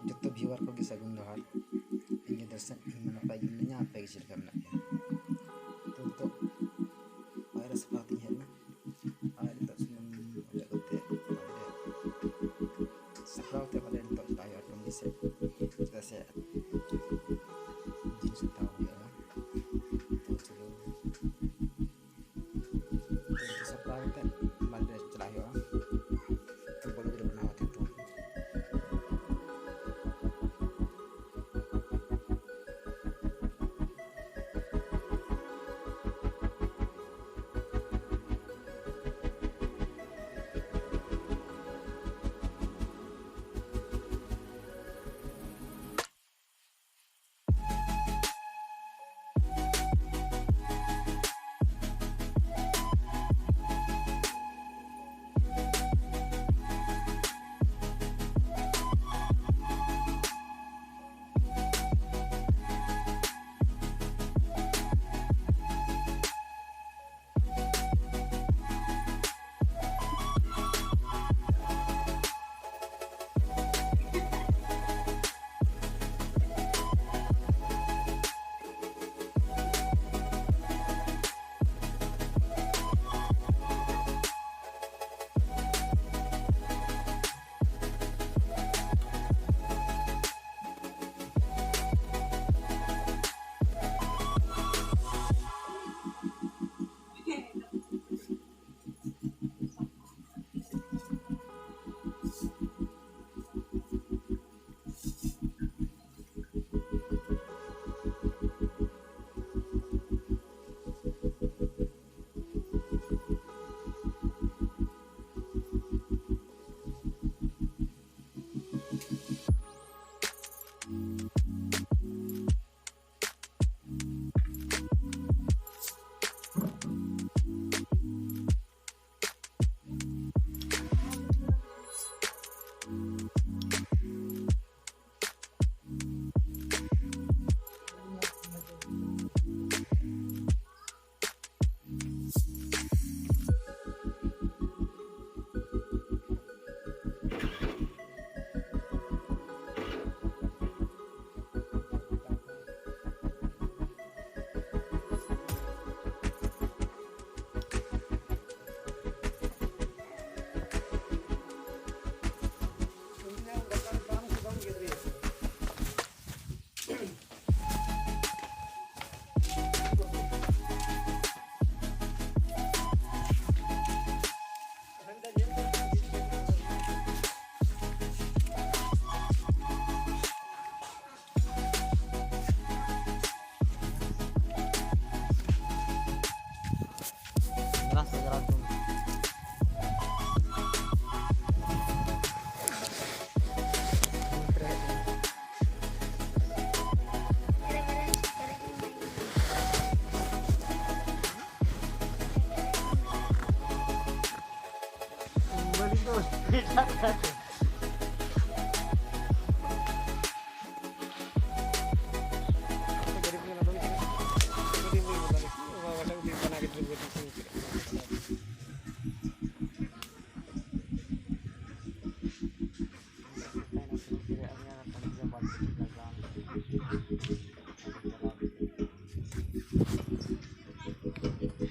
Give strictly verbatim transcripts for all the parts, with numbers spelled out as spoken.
ᱡᱚᱛᱚ ᱵᱷᱤᱭᱩᱣᱟᱨ ᱠᱚᱜᱮ ᱥᱟᱹᱜᱩᱱ ᱡᱚᱦᱟᱨ᱾ ᱤᱧ ᱜᱮ ᱫᱚᱨᱥᱚᱠ, ᱤᱧ ᱱᱟᱯᱟᱭ ᱜᱮ ᱢᱤᱱᱟᱹᱧᱟ, ᱟᱯᱮ ᱜᱮ ᱪᱮᱫ ᱞᱮᱠᱟ ᱢᱮᱱᱟᱜ ᱯᱮᱭᱟ? ᱛᱚ ᱱᱤᱛᱚᱜ ᱚᱲᱟᱜ ᱨᱮ ᱥᱟᱯᱲᱟᱣ ᱛᱤᱧ ᱦᱮᱡ ᱮᱱᱟ᱾ ᱟᱨ ᱱᱤᱛᱚᱜ ᱥᱩᱱᱩᱢ ᱚᱡᱚᱜ ᱠᱟᱛᱮ ᱥᱟᱯᱲᱟᱣ ᱛᱮ ᱵᱚᱞᱮ ᱱᱤᱛᱚᱜ ᱪᱟᱞᱟᱜ ᱦᱩᱭᱩᱜᱼᱟ ᱠᱟᱹᱢᱤ ᱥᱮᱫ, ᱪᱮᱫᱟᱜ ᱥᱮ ᱡᱤᱱᱤᱥ ᱦᱟᱛᱟᱣ ᱦᱩᱭᱩᱜᱼᱟ᱾ ᱛᱚ ᱪᱚᱞᱚ, ᱛᱚ ᱥᱟᱯᱲᱟᱣ ᱠᱟᱛᱮ ᱵᱟᱡᱟᱨ ᱪᱟᱞᱟᱜ ᱦᱩᱭᱩᱜᱼᱟ᱾ ᱛᱚ ᱵᱚᱞᱚ ᱫᱟᱲᱮ ᱵᱮᱱᱟᱣ ᱠᱟᱛᱮ ᱛᱚ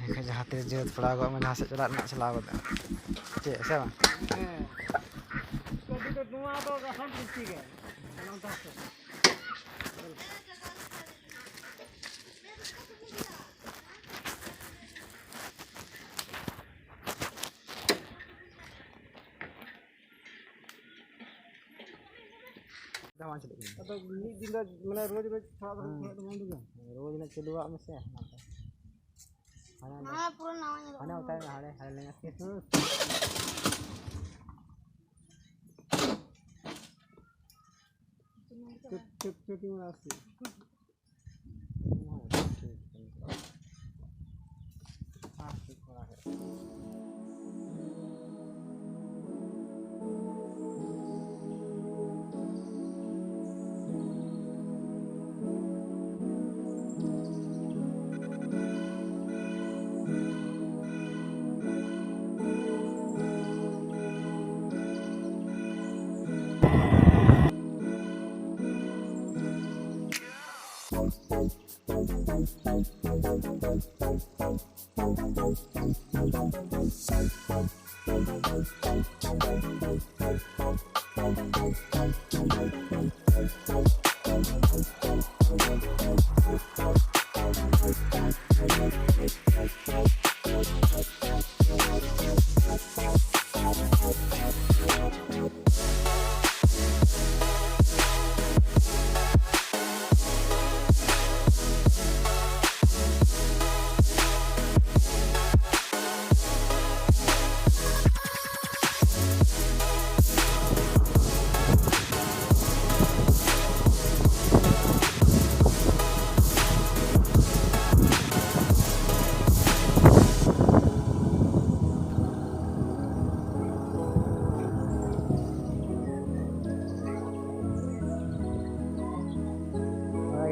ᱮᱱᱠᱷᱟᱱ ᱡᱟᱦᱟᱸ ᱛᱤᱥ ᱡᱟᱹᱛ ᱯᱟᱲᱟᱣ ᱜᱚᱫ ᱢᱮ, ᱡᱟᱦᱟᱸ ᱥᱮᱫ ᱪᱟᱞᱟᱜ ᱨᱮᱱᱟᱜ ᱪᱟᱞᱟᱣ ᱜᱚᱫᱚᱜᱼᱟ᱾ ᱪᱮᱫ ᱥᱮ ᱵᱟᱝ? ᱦᱮᱸ᱾ ᱱᱚᱣᱟ ᱫᱚ ᱟᱥᱟᱢ ᱰᱤᱥᱴᱨᱤᱠᱴ ᱜᱮ᱾ ᱫᱟᱜ ᱵᱟᱝ ᱪᱟᱞᱩᱜ ᱠᱟᱱᱟ᱾ ᱟᱫᱚ ᱢᱤᱫ ᱫᱤᱱ ᱫᱚ ᱢᱟᱱᱮ ᱨᱳᱡᱽ ᱨᱳᱡᱽ ᱛᱷᱚᱲᱟ ᱛᱷᱚᱲᱟ ᱦᱮᱸ᱾ ᱛᱷᱚᱲᱟ ᱫᱚ ᱵᱟᱝ ᱫᱩᱞᱟ᱾ ᱨᱳᱡᱽ ᱨᱮᱱᱟᱜ ᱪᱟᱹᱞᱩᱣᱟᱜ ᱢᱮᱥᱮ, ᱚᱱᱟ ᱫᱚ᱾ ᱦᱟᱱᱮ ᱚᱸᱰᱮ᱾ ᱱᱚᱣᱟ ᱯᱩᱨᱟᱹ ᱱᱟᱣᱟ ᱧᱮᱞᱚᱜ ᱦᱟᱱᱮ ᱠᱟᱱᱟ᱾ ᱚᱱᱠᱟ ᱜᱮ, ᱦᱟᱱᱮ, ᱦᱟᱱᱮ ᱞᱮᱸᱜᱟ ᱥᱮᱫ᱾ ᱦᱮᱸ᱾ ᱪᱩᱯ, ᱪᱩᱯ, ᱪᱩᱯ, ᱪᱩᱯ, ᱪᱩᱯ᱾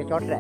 ᱪᱚᱴ ᱨᱮ᱾